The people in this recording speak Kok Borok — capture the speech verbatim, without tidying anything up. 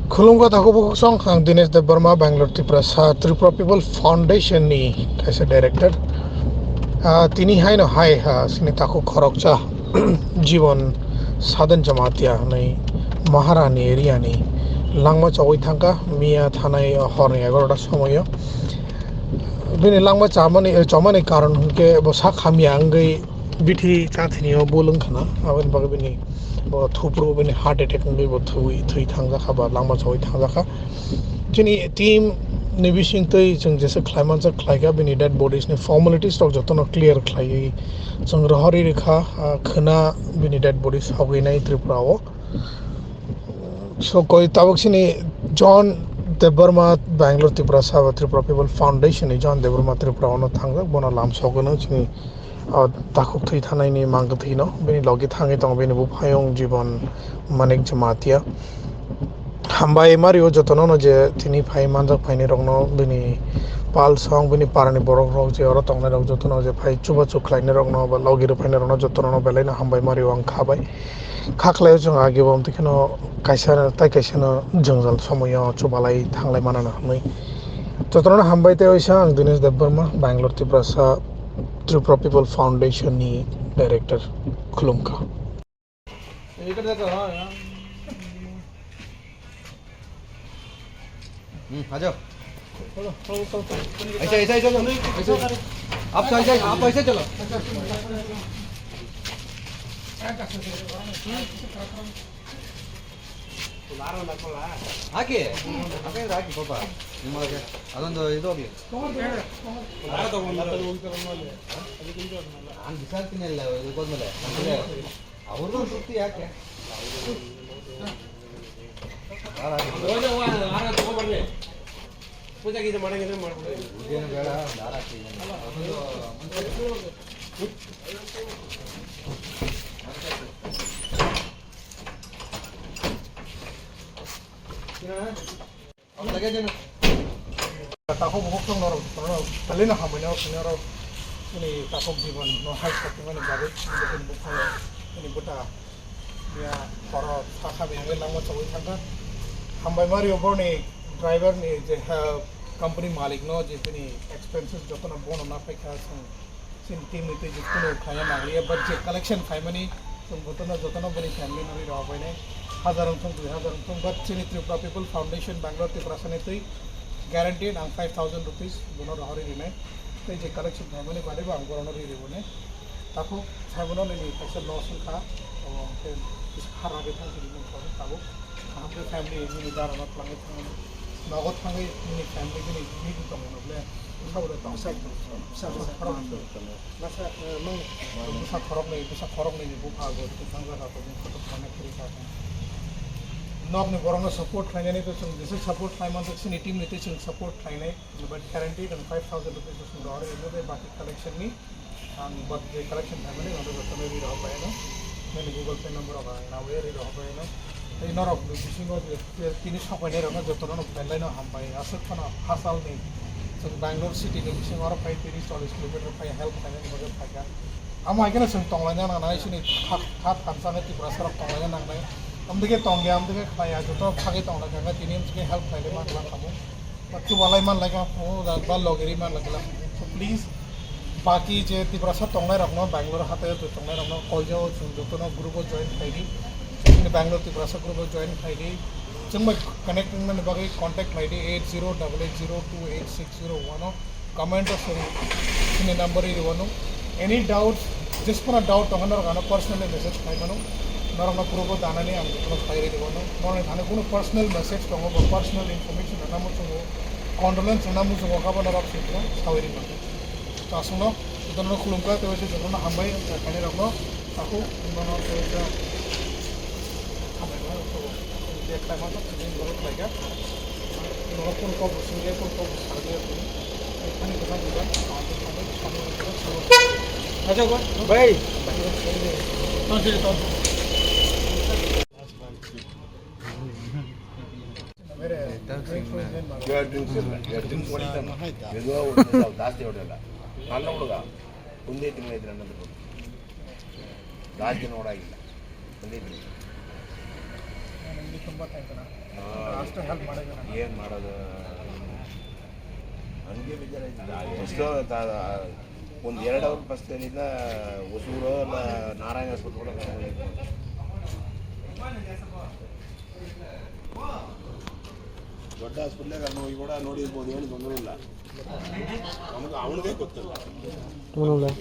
Khulumkha takhuk bukhuk song, ang Dinesh Debbarma, Bangalore, Tiprasa, Tripura People Foundation ni kaisa director. Ah, tini haino hai, ah, sini takhuk khoroksa Jibon Sadhan Jamatia hwnwi Maharani area ni langma chogwi thangkha, miya thanai horni egaroh ta somoio. Bini langma chamani, eh, chomani karon hwnkhe bo sak hamya wngwi bithi chathini o bul wngkhana, aboni bagwi bini bo thupro bini heart attack wngwi bo thwi, thwi thangjak kha ba langma chogwi thangjak kha. Chini team ni bisingtwi chwng jesa khlai manjak khlaikha, bini dead bodies ni formalities rok jotono clear khlaiwi chwng rohorwi rwkha, ah, khwna bini dead bodies hogwi nai Tripura o. So koi tabuk sini John Debbarma, Bangalore Tiprasa ba Tripura People Foundation ni John Debbarma Tripura ono thangjak, bono lam sogwno chini, ah, takhuk thwi thanaini mang kwthwino bini logi thangwi tongo bini buphayung Jibon Manik Jamatia. Hambai mario jotono no je tini phai manjak phaini rokno bini pal song bini parani borok rok je oro tongnai rok jotono je phai chubachu khlainai rokno ba logi rw phainai rokno jotono no belai no hambai mario ang kha bai. Kha khlaio chwng age bo, amtwi kheno kaisa no, tai kaisa no jwngjal somoio chubalai thanglai mano hwnwi. Jotono hambai tei oisa ang Dinesh Debbarma, Bangalore Tiprasa, Tripura People Foundation ni director. Khulumkha. हम्म, आ जाओ। ऐसे, ऐसे, ऐसे चलो। ऐसे। आप तो ऐसे, आप ऐसे चलो। ಆಕೆ ಆಕೆ ಪಾಪ ನಿಮ್ಮೊಳಗೆ ಅದೊಂದು ಇದು ಹೋಗ್ಲಿ. ನಾನು ಬಿಸಾಡ್ತೀನಿ ಅಲ್ಲ, ಇದಕ್ಕೆ ಹೋದ್ಮೇಲೆ. ಅವ್ರಿಗೂ ತೃಪ್ತಿ ಯಾಕೆ? ಪೂಜೆ ಗೀಜೆ ಮಾಡಂಗಿದ್ರೆ ಮಾಡ್ಬಿಡಿ. ಪೂಜೆನೂ ಬೇಡ, ದಾರ ಹಾಕ್ತೀನಿ. Takhuk bukhuk chwng norok, norok belai no hambai no, norok chini takhuk jibon no hai sakmani bagwi, chini bukhuk, chini bwta, ya, khoro, sakha biyang langma chogwi thangkha. Hambai mario borni driver ni je, ha, company malik no je chini expenses jotono bono na paikha chwng. Chini team ni tei je kunu khlaiya nanglia, but je collection khlaimani, chwng botono jotono bini family no ri rohor bainai, hajar wngthung, dui hajar wngthung, but chini Tripura People Foundation Bangalore Tiprasa ni twi guaranteed ang five thousand rupees bono rohorwi rinai, tei je collection khlaimani bade bo ang bono ri rwnai. Takhuk saimano nini kaisa loss wngkha, omo khe kisa kharna khe thang sini wngkha tabuk. Kaham khe family nini dara no twlangwi thangmani. Nogo thangwi nini family bini bini tongmano ble. Bwsa bo tong. Bwsa, bwsa, bwsa khorok. Bwsa, eh, nung bwsa khoroknwi, bwsa khoroknwi ni bupha bo twi thang jaga ko bini kotor thangna khiri kha. Nokni borokno support khlainani to chwng jesa support khlai manjak chini team ni twi chwng support khlainai. But guaranteed ang five thousand rupees bo chwng rohor ino de baki collection ni. Ang but je collection khlaimani, ang jotono ri rohor bai no. Nini Google Pay number rok ang nawi ri rohor bai no. Tei norok ni bisingo je, je tini sokphainai rokno jotono no belai no hambai. Aswk phano hachal ni chwng Bangalore city ni bisingo oro phai tris chollish kilometer phai help khlainani bagwi phaikha. Amo hai kheno chwng tonglaina nangnai chini kha, kha thansa ni Tiprasa rok tonglaina nangnai. Amtwkhe tongya, amtwkhe khlaiya, joto phagwi tonglaikha, tini amtwkhe help khlailai ma khlakha bo. Chubalai man lai kha, phungo da ba logeri man lai kha. So please, baki je Tiprasa tongnai rokno, Bangalore hatai o tongnai rokno call jao, chwng jotono group o join khai di. Chini Bangalore Tiprasa group o join khai di. Chwng bai connect wngmani bagwi contact khai di eight zero double eight zero two eight six zero one o. Comment o chwng chini number ri rwno. Any doubts, just phano doubt tongkha norok ano personally message khai mano. Norokno proof o danani ang jotono khai ri rwno. Norokni thani kunu personal message tongo ba personal information rwna muchungo, condolence rwna muchungo kha bo norok sitro sawi rwno. Chasungno jotono khulumkha tei jotono hambai khainai rokno takhuk bono tei hambai rwno. Bag khlaima tok sini borok khlaika. Borok phone kok bo sini phone kok bo sarwi ya phone. Ani kwchang kwchang. Acha ko bhai. Ton sini ton. You are doing same, you are doing twenty time. You know, last day order la. Anna order la. Unde tingna idra na. Last day order la. Unde tingna. ಅಷ್ಟು ಹೆಲ್ಪ್ ಮಾಡಿದೆ ನಾನು. ಏನು ಮಾಡೋದು? ನನಗೆ ಬೇಜಾರಾಯ್ತು. ಎಷ್ಟೋ ತ- ಒಂದು ಎರಡು ಅವರ್ ಫಸ್ಟ್ ಇಲ್ಲಿಂದ ಹೊಸೂರು ನಾರಾಯಣ ಆಸ್ಪತ್ರೆ ಕೂಡ ಕರ್ಕೊಂಡು ಹೋಗಿದ್ದೆ. ದೊಡ್ಡ ಹಾಸ್ಪಿಟ್ಲಿಗೆ ಅವ್ನು ಕೂಡ ನೋಡಿರ್ಬೋದು, ಏನು ತೊಂದರೆ ಇಲ್ಲ. ಅವನಿಗೆ ಅವನಿಗೆ ಗೊತ್ತಿಲ್ಲ. ಅವನಲ್ಲ.